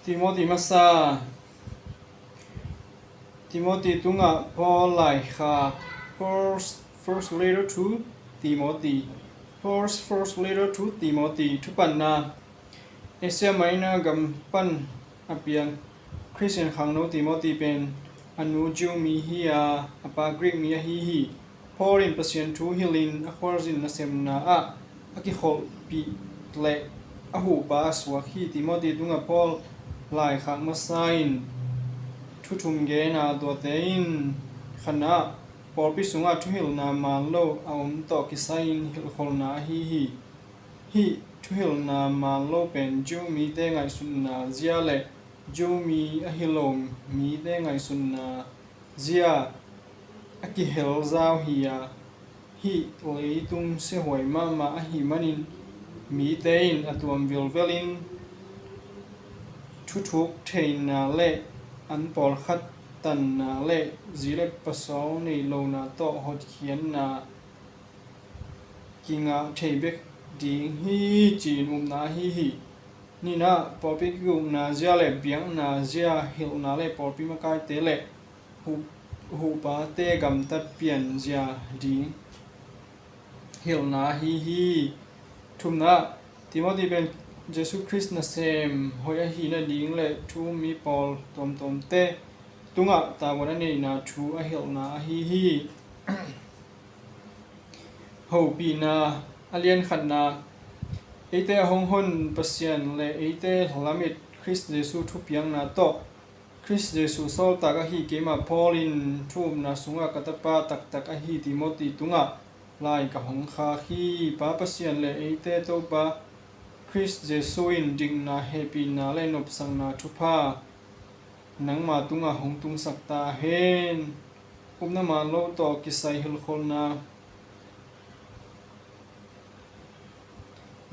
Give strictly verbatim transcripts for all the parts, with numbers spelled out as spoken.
Timothy masa. Timothy tungah Paul laikhak. Paul's first letter to Timothy. Paul's first letter to Timothy. Thupanna. Asia Minor gam pan a piang Khristian khangno Timothy pen a nu Jew mi hi a, a pa Greek mi ahi hi. Paul in Pasian thu hilhin a khualzin nasemna ah a kikholhpih le a huhpa a suak hi. Timothy tungah Paul laikhak masa in thu thum gen a, tuate in khatna ah pawlpi sungah thuhilhna maan lo a om tawh kisai-in hilhkholhna ahi hi. Hih thuhilhna maan lo pen Jew mite ngaihsutna zia le Jew mi ahi lo mite ngaihsutna zia a kihel zau hi a, hih leitung siahuai mahmah ahih manin mite in a tuam vilvelin thuthuk theihna le an pawlkhat tanna le zi le pasal nei lona tawh hotkhiatna kingah thei bek ding hi, ci-in upna ahi hi. Nihna ah pawlpi kikupna zia le biakna zia hilhna le pawlpi makaite le huh- huhpate gamtat pian zia ding hilhna ahi hi. Thumna ah Timothy pen Jesu Khrist nasem hoih ahi nading le thu um mi pawl tuamtuamte tungah tavuan a neihna thu a hilhna ahi hi. Hopihna a lian khatna. Eite a hong hon Pasian le eite lamit Khrist Jesu thupiakna tawh Khrist Jesu sawltak ahi keimah Paul in thu-upna sungah ka tapa taktak ahi Timothy tungah lai ka hong khak hi. Pa Pasian le eite Topa Khrist Jesu in dikna, hehpihna le nopsakna thupha nangma tungah hong tungsak ta hen. Upna maan lo tawh kisai hilhkholhna.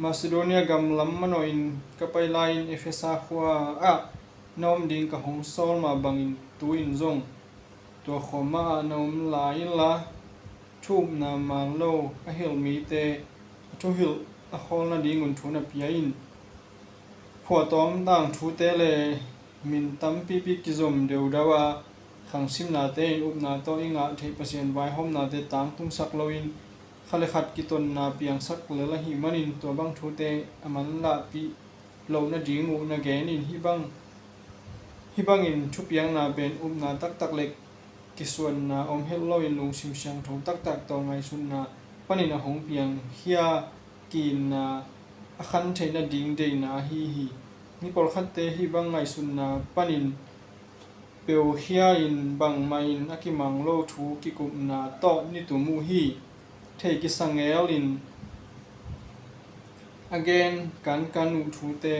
Macedonia gam lam manawhin ka pai lai-in Efesa khua ah na om ding ka hong sawl mah bangin tu-in zong tua khua mah ah na om lai inla, thu-upna maan lo a hilh mite a thuhilh a khawl nadingun thu na pia in. Phuahtawm tangthute le min tampipi kizom deudau a, khangsimnate in upna tawh i ngah theih Pasian vaihawmnate tangtungsak loin khat le khat kitonna piangsak lel ahih manin tua bang thute a manlahpih loh nading uh na gen in. Hih bang, hih bangin thupiakna pen upna taktak le kisuanna om het loin lungsim siangtho taktak tawh ngaihsutna panin a hong piangkhia ki-itna a khan theih nading deihna ahi hi. Mi pawlkhatte hih bang ngaihsutna panin peukhia-in bangmah in a kimang lo thu kikupna tawh nitum uh hi. Thei kisangelin a gen kankan uh thute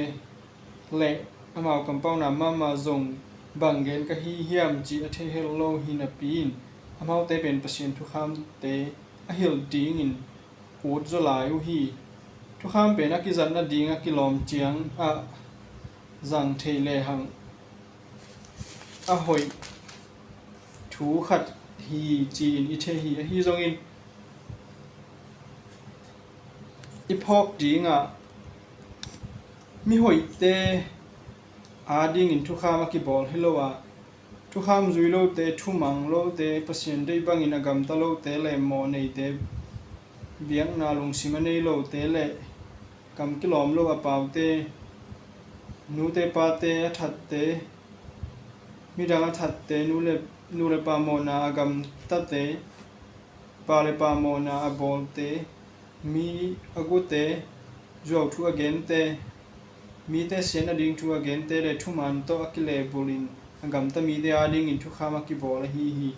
le amau kampauna mahmah zong bang gen ka hi hiam cih a thei het lo hi napi-in amaute pen Pasian thukhamte a hilh dingin ut zaw lai uh hi. Thukham pen a kizat nading a kilawm ciangah zang theih lehang a hoih thu khat hi ci-in i thei hi. Ahi zongin i phawk dingah mihoihte adingin thukham a kibawl hi lo a, thukham zui lote, thumang lote, Pasian deih bangin a gamta lote le mawhneite, biakna lungsim a nei lote le kam kilawm lo a paute, nute pate a thatte, midang a thatte, nu le, nu le pa mawhna a gamtate, pa le pa mawhna a bawlte, mi a gute, zuauthu a gente, mite siat nading thu a gente le thumaan tawh a kilehbulhin a gamta mite adingin thukham a kibawl ahi hi.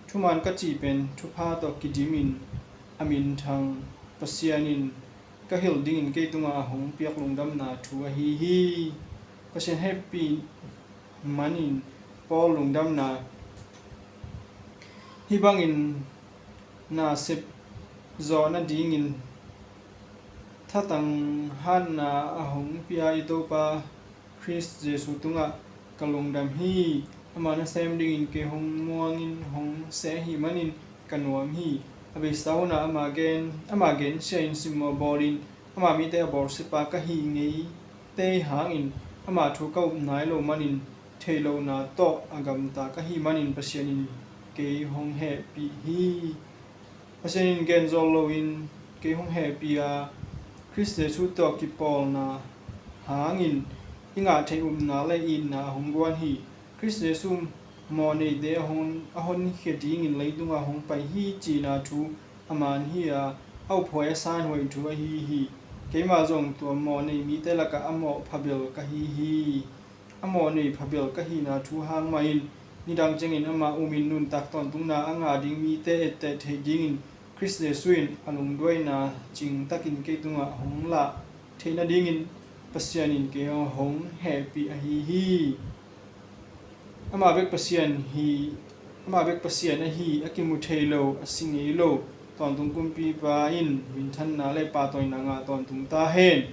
Thumaan ka cih pen thupha tawh kidimin a minthang Pasian in ka hilh dingin kei tungah a hong piak lungdamna thu ahi hi. Pasian hehpih manin Paul lungdamna. Hih bangin na sep zawh nadingin thatang hatna a hong pia i Topa Khrist Jesu tungah ka lungdam hi. Ama nasem dingin kei hong muangin hong seh ahih manin ka nuam hi. A beisa hunah ama gen, ama gensia-in simmawh bawlin ama mite a bawlsiapa ka hih ngeite hangin Ama thu ka up nai lo manin, theih lohna tawh a gamta ka hih manin Pasian in kei hong hehpih hi. Pasian in gen zawl loin kei hong hehpih a, Khrist Jesuh tawh kipawlna hangin i ngah theih upna le itna a hong guan hi. Khrist Jesuh mawhneite a hon, a honkhia dingin leitungah hong pai hi cihna thu a man hi a, a uphuai a sanhuai thu ahi hi. Keimah zong tua mawhnei mite lakah a mawh phabel ka hi hi. A mawhnei phabel ka hihna thu hang mahin nidang ciangin amah umin nuntak tawntungna a ngah ding mite etteh theih dingin Khrist Jesuh in a lungduaina cingtakin kei tungah hong lah theih nadingin Pasian in kei hong hehpih ahi hi. Amah bek Pasian hi, amah bek Pasian ahi, a kimu thei lo, a si ngei lo tawntung kumpipa in minthanna le pahtawina ngah tawntung ta hen.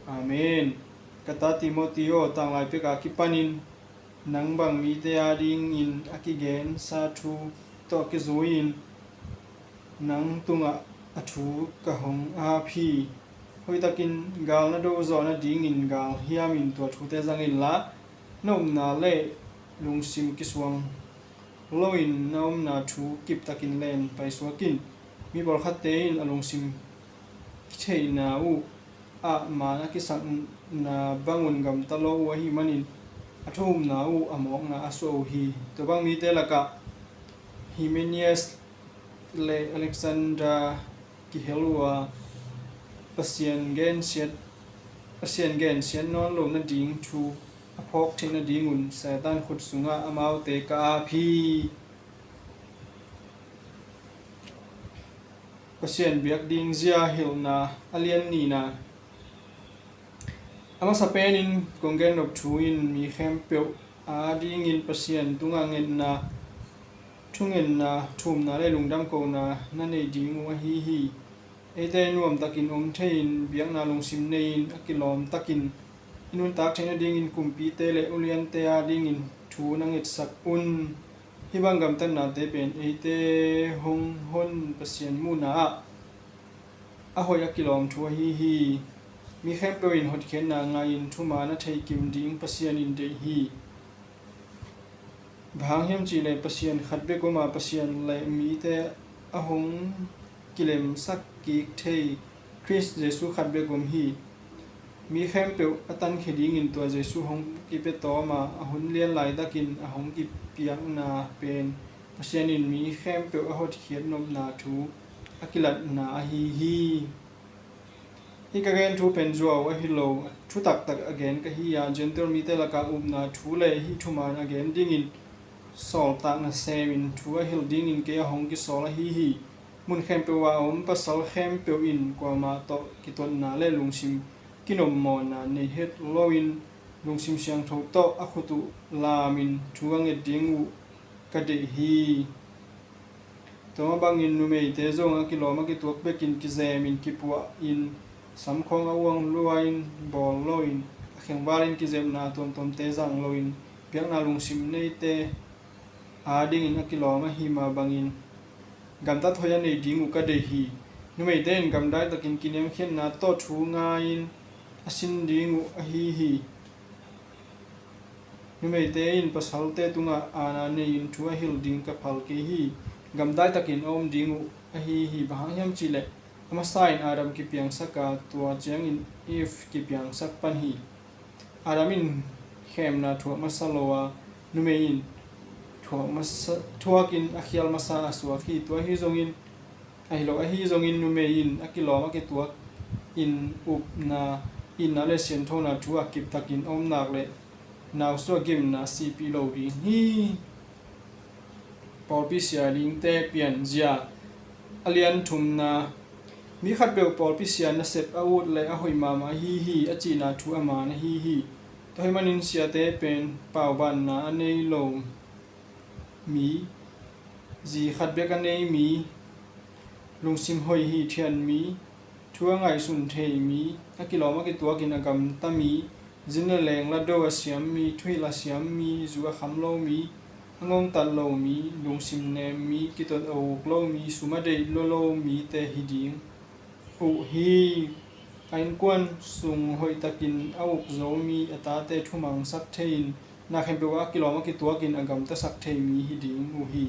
Amen. Ka ta Timoti aw, tanglai peka kipanin nang bang mite adingin a kigensa thu tawh kizui-in nang tungah a thu ka hong ap hi. Hoihtakin gal na do zawh nadingin gal hiamin tua thute zang inla, na upna le lungsim kisuang loin na omna thu kiptakin len paisuak in. Mi pawlkhatte in a lungsim kitheihna uh ah man a kisakna bangun gamta lo uh ahih manin a thu upna uh a mawkna a suah uh hi. Tua bang mite lakah Hymenaeus le Alexander kihel uh a, Pasian gensiat, Pasian gensiat nawn lo nading thu a phawk theih nadingun Satan khut sungah amaute ka ap hi. Pasian biak ding zia hilhna a lian nihna. A masa penin kong gen nop thu in mi khempeuh adingin Pasian tungah ngetna, thungetna, thumna le lungdam kohna na nei ding uh ahi hi. Eite nuamtakin om thei-in biakna lungsim nei-in a kilawmtakin i nuntak theih nadingin kumpite le uliante adingin thu na ngetsak un. Hih bang gamtatnate pen eite hong hon Pasian muhna ah a hoih a kilawm thu ahi hi. Mi khempeuh in hotkhiatna ngah-in thuman a thei kim ding Pasian in deih hi. Bang hang hiam cihleh Pasian khat bek om a, Pasian le mite a hong kilemsak kik thei Khrist Jesuh khat bek om hi. Mi khempeuh a tankhia dingin tua Jesuh hong kipia tawm a, a hun lian laitakin a hong kipiakna pen Pasian in mi khempeuh a hotkhiat nopna thu a kilatna ahi hi. Hih ka gen thu pen zuau ahi lo, thu taktak a gen ka hi a, Gentile mite lakah upna thu le hih thuman a gen dingin sawltak nasemin thu a hilh dingin kei a hong kisawl ahi hi. Mun khempeuh a om pasal khempeuh in kuamah tawh kitotna le lungsim kinopmawhna nei het loin lungsim siangtho tawh a khut uh lamin thu a nget ding uh ka deih hi. Tua mah bangin numeite zong a kilawm a kituak bekin kizemin kipuahin samkhawng a uang lua-in bawl loin a khengvalin kizepna tuamtuamte zang loin biakna lungsim neite adingin a kilawm ahi mah bangin gamtat hoih a nei ding uh ka deih hi. Numeite in gamdaitakin kiniamkhiatna tawh thu ngai-in a sin ding uh ahi hi. Numeite in pasalte tungah aana nei-in thu a hilh ding ka phal kei hi. Gamdaitakin a om ding uh ahi hi. Bang hang hiam cihleh a masa in Adam kipiangsak a, tua ciangin Eve kipiangsak pan hi. Adam in khemna thuak masa lo a, numei in thuak masa, thuakin a khial masa a suak hi. Tua ahi zongin, ahi lo, ahi zongin numei in a kilawm a kituak in upna, itna le sianthona thu a kiptakin a om nak le nausuah gimna sihpih lo ding hi. Pawlpi sia dingte pianzia. A lian thumna, mi khatpeuh pawlpi sia nasep a ut le a hoih mahmah ahi hi, a cihna thu a man ahi hi. Tua ahih manin siate pen paubanna a nei lo mi, zi khat bek a nei mi, lungsim hoih hithian mi, thu a ngaihsun thei mi, a kilawm a kituakin a gamta mi, zin le leng la do a siam mi, thuhilh a siam mi, zu a kham lo mi, a ngongtat lo mi, lungsim nem mi, kitot a uk lo mi, sum a deih lua lo mite hi ding uh hi. A innkuan sung hoihtakin a uk zo mi, a tate thumangsak thei-in, na khempeuh ah a kilawm a kituakin a gamtasak thei mi hi ding uh hi.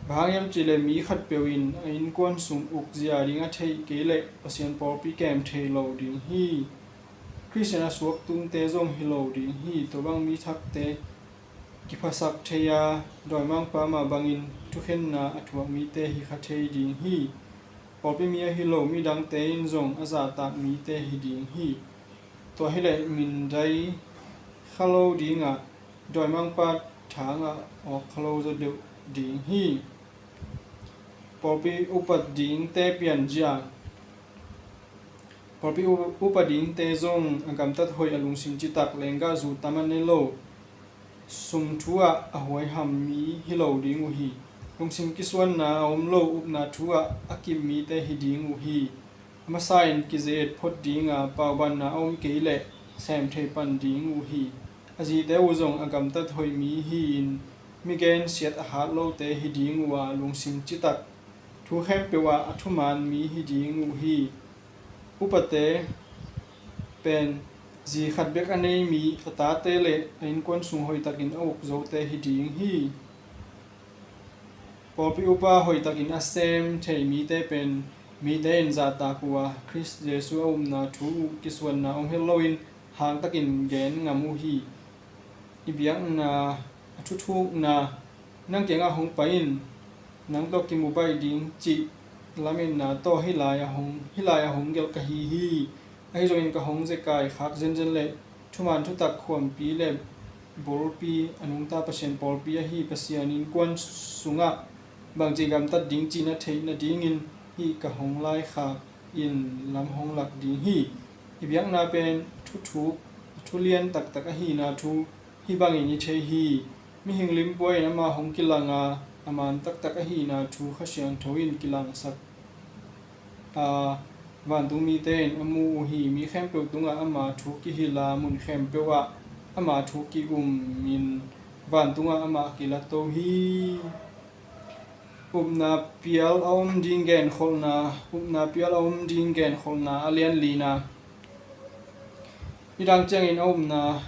Bang hang hiam cihleh mi khatpeuh in a innkuan sung ukzia ding a theih kei leh Pasian pawlpi kem thei lo ding hi. Khristian a suak tungte zong hi lo ding hi. Tua bang mi thakte kiphasak thei a, dawimangpa mah bangin thukhenna a thuak mite hi kha thei ding hi. Pawlpi mi ahi lo midangte in zong a zahtak mite hi ding hi. Tua hileh mindai kha lo dingah, dawimangpa thangah awk kha lo zaw deuh ding hi. Pawlpi upat dingte pianzia. Pawlpi u-, upa dingte zong a gamtat hoih, a lungsim citak, lenggah zu tam a nei lo, sum thu ah a huaiham mi hi lo ding uh hi. Lungsim kisuanna a om lo, upna thu ah a kim mite hi ding uh hi. A masa in kizet phot dinga, paubanna a om kei leh sem thei pan ding uh hi. A zite uh zong a gamtat hoih mi hi-in, mi gensiat a hat lote hi ding uh a, lungsim citak, thu khempeuh ah a thuman mi hi ding uh hi. Upate pen zi khat bek a nei mi, a tate le a innkuan sung hoihtakin a uk zote hi ding hi. Pawlpi upa hoihtakin a sem thei mite pen mite in zahtak uh a, Khrist Jesuh a upna thu uh kisuanna om het loin hangtakin gen ngam uh hi. I biakna, a thuthukna, nang kiangah hong pai in, nang tawh kimu baih ding cih lametna tawh hih lai a hong, hih lai a hong gelh ka hi hi. Ahi zongin ka hong zekai khak zenzen le thuman thutak khuampi le bulpi, a nungta Pasian pawlpi ahi Pasian innkuan sungah bangci gamtat ding cih na theih nadingin hih ka hong laikhak in lam hong lak ding hi. I biakna pen thuthuk, a thulian taktak ahina thu hih bangin i thei hi. Mihing limpua in amah hong kilang a, a man taktak ahina thu Kha Siangtho in kilangsak a, vantung mite in a mu uh hi. Mi khempeuh tungah ama thu kihilh a, mun khempeuh ah ama thu ki-um in vantungah amah kilato hi. Upna pial a om ding genkholhna, upna pial a om ding genkholhna a lian lina. Nidang ciangin a upna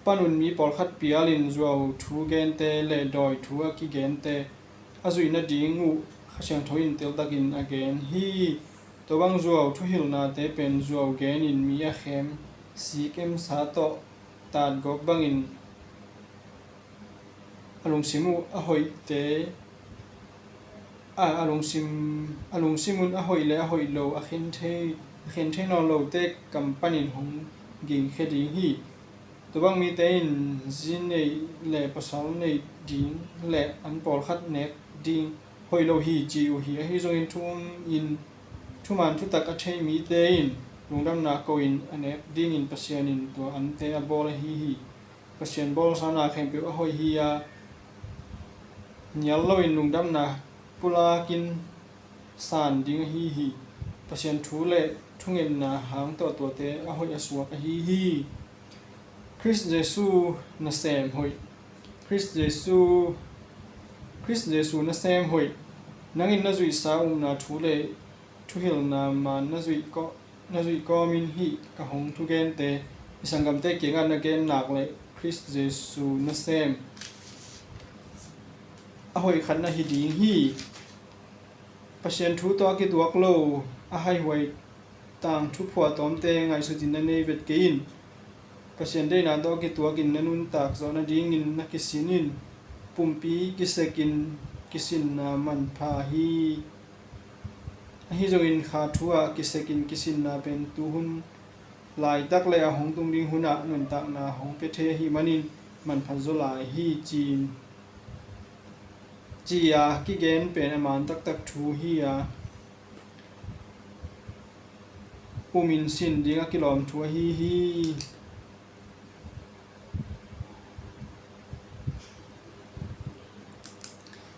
panun mi pawlkhat pialin zuau thu gente le dawi thu a kigente a zuih nading uh Kha Siangtho in teltakin a gen hi. Tua bang zuau thuhilhnate pen zuau genin mi a khem, sik emsa tawh tatgawp bangin a lungsim uh a hoihte, a, a lungsim, a lungsim un a hoih le a hoih lo a khen thei, a khen thei nawn lote kam panin hong gingkhia ding hi. Tua bang mite in zi nei le pasal nei ding le an pawlkhat nek ding hoih lo hi ci uh hi. Ahi zongin thu um in thuman thutak a thei mite in lungdamna ko in a nek dingin Pasian in tua ante a bawl ahi hi. Pasian bawlsa na khempeuh a hoih hi a, nial loin lungdamna pulakin san ding ahi hi. Pasian thu le thungetna hang tawh tuate a hoih a suak ahi hi. Khrist Jesuh nasem hoih. Khrist Jesuh, Khrist Jesuh nasem hoih. Nangin na zuihsa upna thu le thuhilhna man na zuih kawh, na zuih kawmin hih ka hong thugente i sanggamte kiangah na gen nak le Khrist Jesuh nasem a hoih khat na hi ding hi. Pasian thu tawh a kituak lo, a haihuai tangthu phuahtawmte ngaihsutin na nei vet kei in. Pasian deihna tawh a kituakin na nuntak zawh nadingin na kisin in. Pumpi kisekin kisinna manpha hi. Ahi zongin kha thu ah kisekin kisinna pen tuhun laitak le a hong tung ding hunah nuntakna hong pia thei ahih manin manpha zaw lai hi ci-in, ci-a kigen pen a man taktak thu hi a, umin sin ding a kilawm thu ahi hi.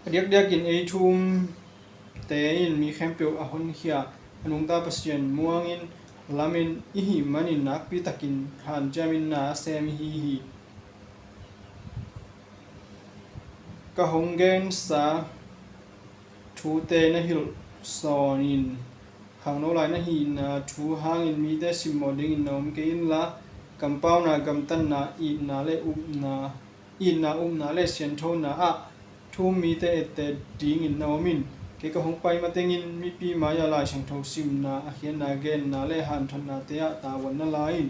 A diakdiakin ei thu umte in mi khempeuh a honkhia, a nungta Pasian muangin lamen i hih manin nakpitakin hanciamin na a sem i hi hi. Ka hong gensa thute na hilh sawnin Khangno lai na hihna thu hangin mite simmawh dingin na om kei inla, kampauna, gamtatna, itna le upna, itna, upna le sianthona ah thu um mite etteh dingin na om in. Kei ka hong pai matengin mipi mai-ah Lai Siangtho simna, a khiatna, genna le hanthotnate ah tavuan na la in.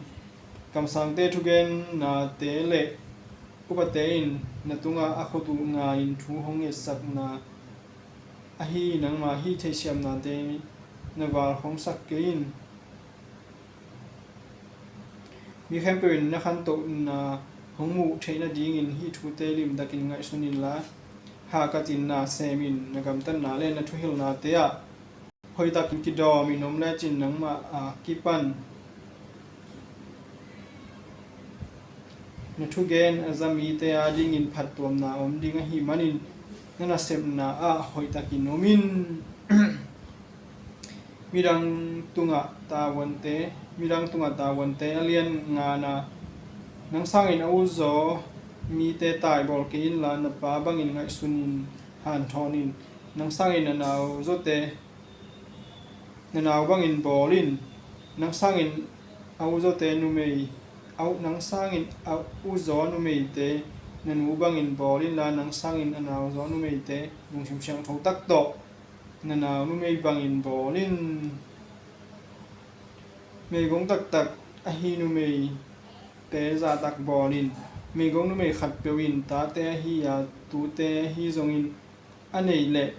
Kamsangte thugennate le upate in na tungah a khut uh nga-in thu hong etsakna ahi nangma hih theihsiamnate na valkhongsak kei in. Mi khempeuh in na khantohna hong muh theih nadingin hih thute limtakin ngaihsun inla, hahkatin na sem in. Na gamtatna le na thuhilhnate ah hoihtakin kidawmin om lecin nangmah a kipan na thugen a za mite adingin phattuamna a om ding ahih manin na nasepna ah hoihtakin om in. Midang tungah tavuante, midang tungah tavuante. A lian ngana, nang sangin a uzaw mite taibawl kei inla, na pa bangin ngaihsunin hanthawn in. Nang sangin a nauzawte na nau bangin bawl in. Nang sangin a uzawte numei, a u-, nang sangin a uzaw numeite na nu bangin bawl inla, nang sangin a nauzaw numeite lungsim siangtho tak tawh na nau numei bangin bawl in. Meigong taktak ahi numeite zahtak bawl in. Meigong numei khatpeuh in tate ahi a, tute ahi zongin a neih leh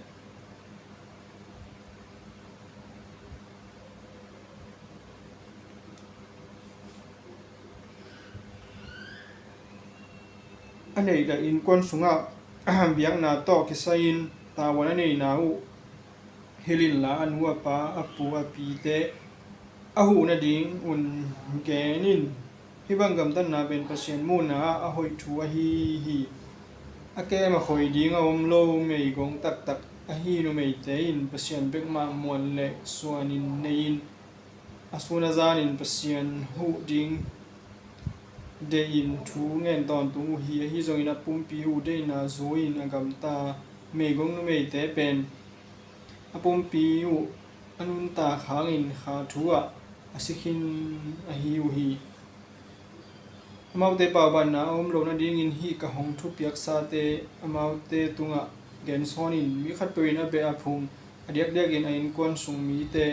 a neih leh innkuan sungah biakna tawh kisai-in tavuan a neihna uh hilh inla, a nu, a pa, a pu, a pite a huh nadingun gen in. Hih bang gamtatna pen Pasian muhna ah a hoih thu ahi hi. A kem a khoi ding a om lo meigong taktak ahi numeite in Pasian bekmah muan le suanin nei-in, a sun a zanin Pasian huh ding deihin thu ngen tawntung uh hi. Ahi zongin a pumpi uh deihna zui-in a gamta meigong numeite pen a pumpi uh a nuntak hangin kha thu ah a si khin ahi uh hi. Amaute paubanna a om loh nadingin hih ka hong thupiaksate amaute tungah gensawn in. Mi khatpeuh in a beh a phung, a diakdiakin a innkuan sung mite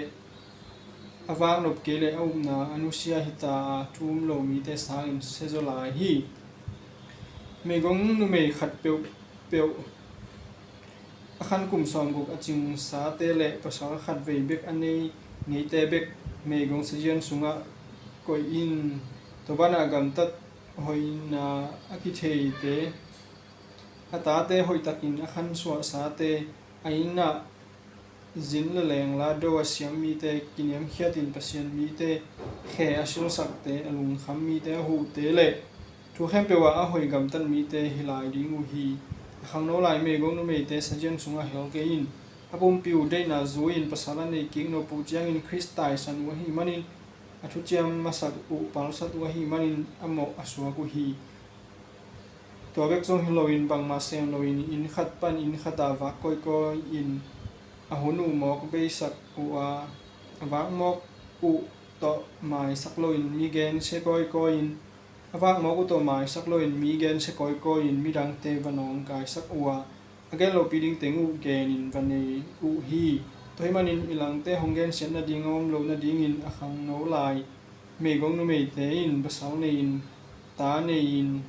a vaknop kei leh a upna a nusia hita a, thu um lo mite sangin siazaw lai hi. Meigong numei khat peuhpeuh, a khan kum sawmguk a cingsate le pasal khatvei bek a nei ngeite bek meigong sazian sungah koih in. Tua banah gamtat hoihna a kitheite, a tate hoihtakin a khansuahsate, a inn ah zin le lengla do a siam mite, kiniamkhiatin Pasian mite khe a silsakte, a lungkham mite a huhte le thu khempeuh ah a hoih gamtat mite hi lai ding uh hi. A khangno lai meigong numeite sazian sungah hel kei in. A pumpi uh deihna zui-in pasal a nei kik nop uh ciangin Khrist taisan uh ahih manin, a thuciam masak uh palsat uh ahih manin a mawh a suak uh hi. Tua bek zong hi loin bangmah sem loin inn khat pan inn khatah vak kawikawi in a hun uh mawk beisak uh a, a vak mawk uh tawh maisak loin mi gensia kawikawi in, a vak mawk uh tawh maisak loin mi gensia kawikawi in midangte va nawngkaisak uh a, a gen lopi ding teng uh genin va nei uh hi. Tua ahih manin i langte hong gensiat nading a om loh nadingin a khangno lai meigong numeite in pasal nei-in ta nei-in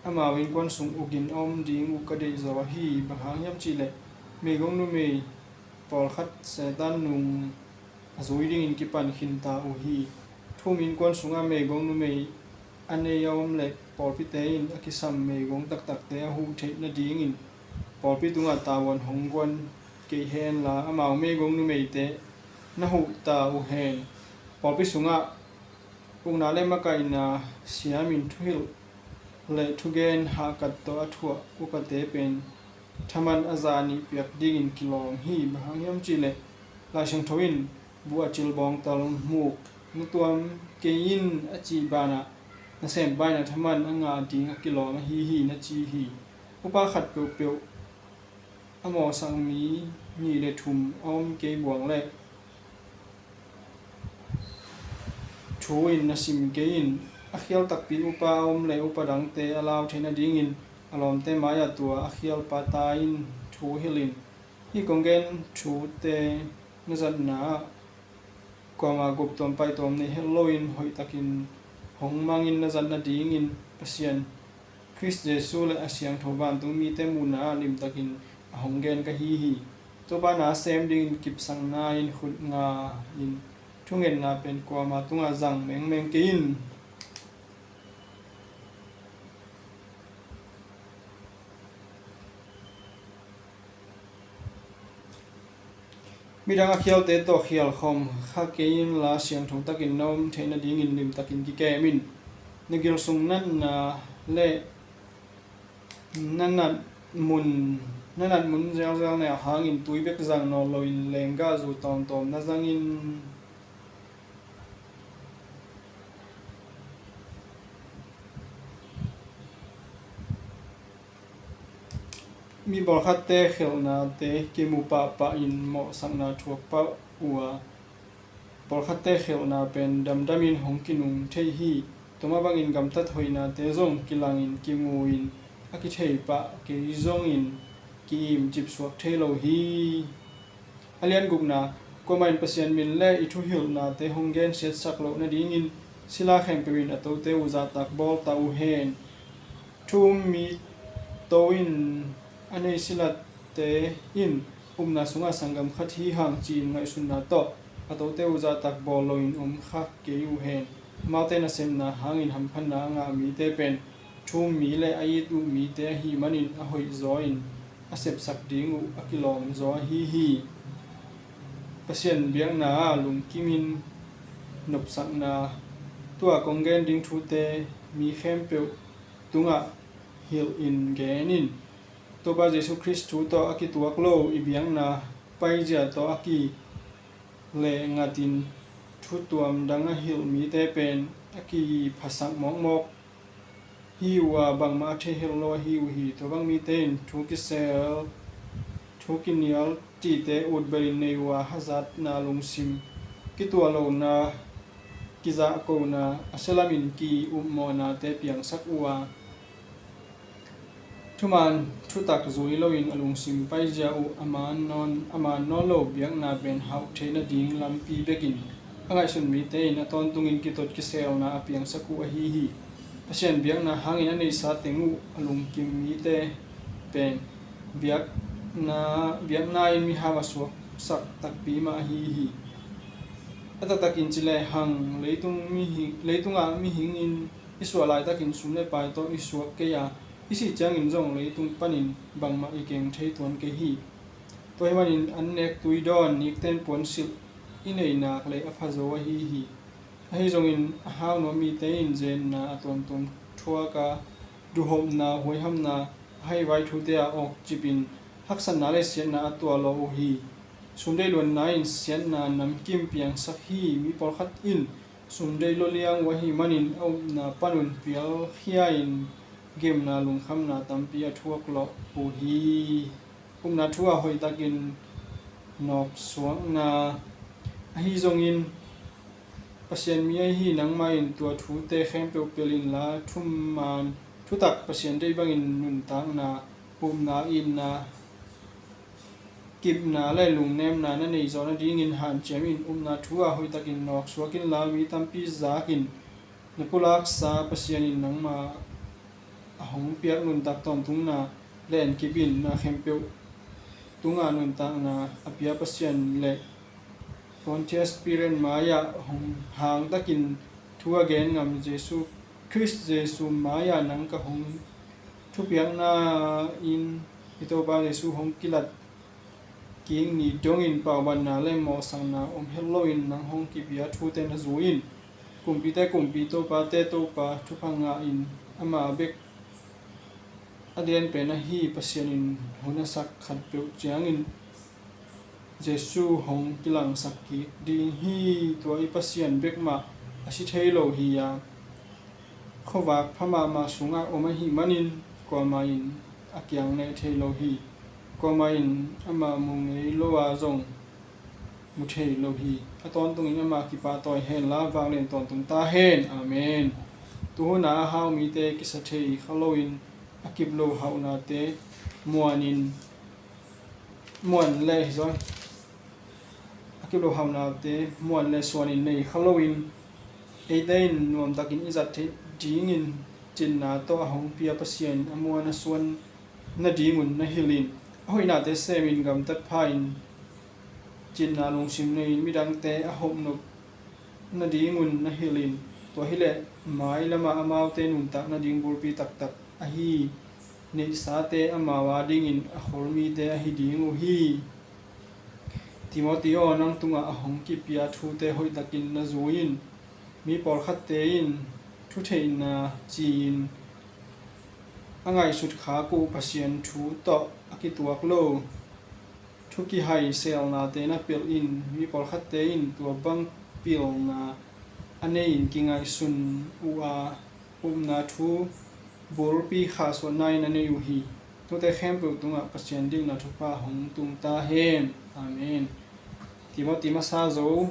amau innkuan sung ukin a om ding uh ka deihzaw hi. Bang hang hiam cihleh meigong numei pawlkhat Satan nung a zui dingin kipan khinta uh hi. Thu um innkuan sungah meigong numei a nei a om leh pawlpite in a kisam meigong taktakte a huh theih nadingin pawlpi tungah tavuan hong guan kei henla, amau meigong numeite na huh ta uh hen. Pawlpi sungah ukna le makaihna siamin thuhilh le thugen hahkat tawh a thuah upate pen thaman a za nih piak dingin kilawm hi. Bang hang hiam cihleh Lai Siangtho in, "Buh a cil bawngtal muk na tuam kei in," a cih banah nasem paina thaman a ngah ding a kilawm ahi hi, na ci hi. Upa khat peuhpeuh a mawhsak mi nih le thum a om kei buang leh thu in na sim kei in. A khial takpi upa a om le upa dangte a lau theih nadingin a lawmte mai-ah tua a khial pata in thu hilh in. Hih kong gen thute na zatna ah kuamah guptuam paituam nei het loin hoihtakin hong mangin na zat nadingin Pasian Khrist Jesuh le a siangtho vantung mite muhna ah limtakin a hong gen ka hi hi. Topa na sem dingin kipsakna in khut nga in thungetna pen kuamah tungah zang mengmeng kei in. Midang a khialte tawh khial khawm kha kei inla siangtho takin na om theih nadingin limtakin kikem in. Na gilsung natna le na nat mun, na nat mun zelzel na hangin tui bek zang nawn loin lenggah zu tawmtawm na zangin. Mi pawlkhatte khelhnate kimu pahpah in mawhsakna thuak pah uh a, pawlkhatte khelhna pen damdamin hong kinung thei hi. Tua mah bangin gamtat hoihnate zong kilangin kimu-in a kithei pah kei zongin ki-im cipsuak thei lo hi. A lian gukna, kuamah in Pasian min le i thuhilhnate hong gensiatsak loh nadingin sila khempeuh in a tote uh zahtak bawl ta uh hen. Thu um mi to in a nei silate in upna sungah sanggam khat hi hang ci-in ngaihsutna tawh a tote uh zahtak bawl loin om kha kei uh hen. Amaute nasepna hangin hamphatna a ngah mite pen thu um mi le a it uh mite ahih manin a hoihzaw in a sepsak ding uh a kilawmzaw ahi hi. Pasian biakna ah lungkimin nopsakna, tua kong gen ding thute mi khempeuh tungah hilh in gen in. Topa Jesuh Khrist thu tawh a kituak lo i biakna paizia tawh a kileh ngatin thu tuamdang a hilh mite pen a kiphasak mawkmawk hi uh a, bangmah a thei helh lo ahi uh hi. Tua bang mite in thu kisel, thu kinial cihte utbelin nei uh a, hazatna lungsim, kituah lohna, kizahkona, a sialamin ki-upmawhnate piangsak uh a, thuman thutak zui loin a lungsim paizia uh a man nawn, a man nawn lo biakna pen hauh theih nading lampi bekin a ngaihsun mite in a tawntungin kitot kiselna a piangsak uh ahi hi. Pasian biakna hangin a neihsa teng uh a lungkim mite pen biakna, biakna in mihau a suaksak takpi mah ahi hi. A taktakin ci lehang leitung mihing, leitungah mihing in i suah laitakin sum le pai tawh i suak kei a, i sih ciangin zong leitung panin bangmah i keng thei tuan kei hi. Tua ahih manin an nek tui dawn, nikten puansilh i neih nak leh a phazo ahi hi. Ahi zongin a hau nuam mite in zenna a tuamtuam thuak a, duhhopna, huaihamna, a haivai thute ah awkcipin haksatna le siatna a tuah lawh uh hi. Sumdeih luanna in siatna namkim piangsak hi. Mi pawlkhat in sumdeih lua liang uh ahih manin a upna panun pialkhia-in gemna lungkhamna tampi a thuak lawh uh hi. Upna thu ah hoihtakin nawksuakna. Ahi zongin Pasian mi ahi nangmah in tua thute khempeuh pelh inla, thuman thutak Pasian deih bangin nuntakna, upna, itna, kipna le lungnemna na neih zawh nadingin hanciam in. Upna thu ah hoihtakin nawksuak inla, mi tampi zakin na pulaksa Pasian in nangmah a hong piak nuntak tawntungna le enkip in. Na khempeuh tungah nuntakna a pia Pasian le Pontius Pilat mai-ah hong hangtakin thu a gen ngam Jesuh Khrist Jesuh mai-ah nang ka hong thupiakna in i Topa Jesuh hong kilat kik ni dongin paubanna le mawhsakna om het loin nang hong kipia thute na zui in. Kumpite Kumpi, topate Topa, thupha ngah in. Amah bek a lian pen ahi Pasian in hun a sak khatpeuh ciangin Jesuh hong kilangsak kik ding hi. Tua i Pasian bek mah a si thei lo hi a, khuavak pha mahmah sungah om ahih manin kuamah in a kiang neh thei lo hi. Kuamah in amah mu ngei lo a zong mu thei lo hi. A tawntungin ama kipahtawi hen la, vanglian tawntung ta hen. Amen. Tuhuna a hau mite kisa thei kha loin a kip lo hauhnate muanin, muan le hi zaw. A kip lo hauhnate muan le suanin nei kha loin, eite in nuamtakin i zat theih dingin cinna tawh a hong pia Pasian a muan a suan nadingun na hilhin, a hoihnate semin gamtat pha-in cinna lungsim nei-in midangte a hopnop nadingun na hilhin, tua hileh mailamah amaute nuntak nading bulpi taktak ahi neihsate amau adingin a kholmite ahi ding uh hi. Timoti aw, nang tungah a hong kipia thute hoihtakin na zui in. Mi pawlkhatte in thutheihna ci-in a ngaihsut khak uh Pasian thu tawh a kituak lo thu kihai selnate na pilh in. Mi pawlkhatte in tua bang pilna a nei-in kingaihsun uh a, upna thu bulpi khahsuahna in a nei uh hi. Tute khempeuh tungah Pasian dilna thupha hong tung ta hen. Amen. Timoti masa zo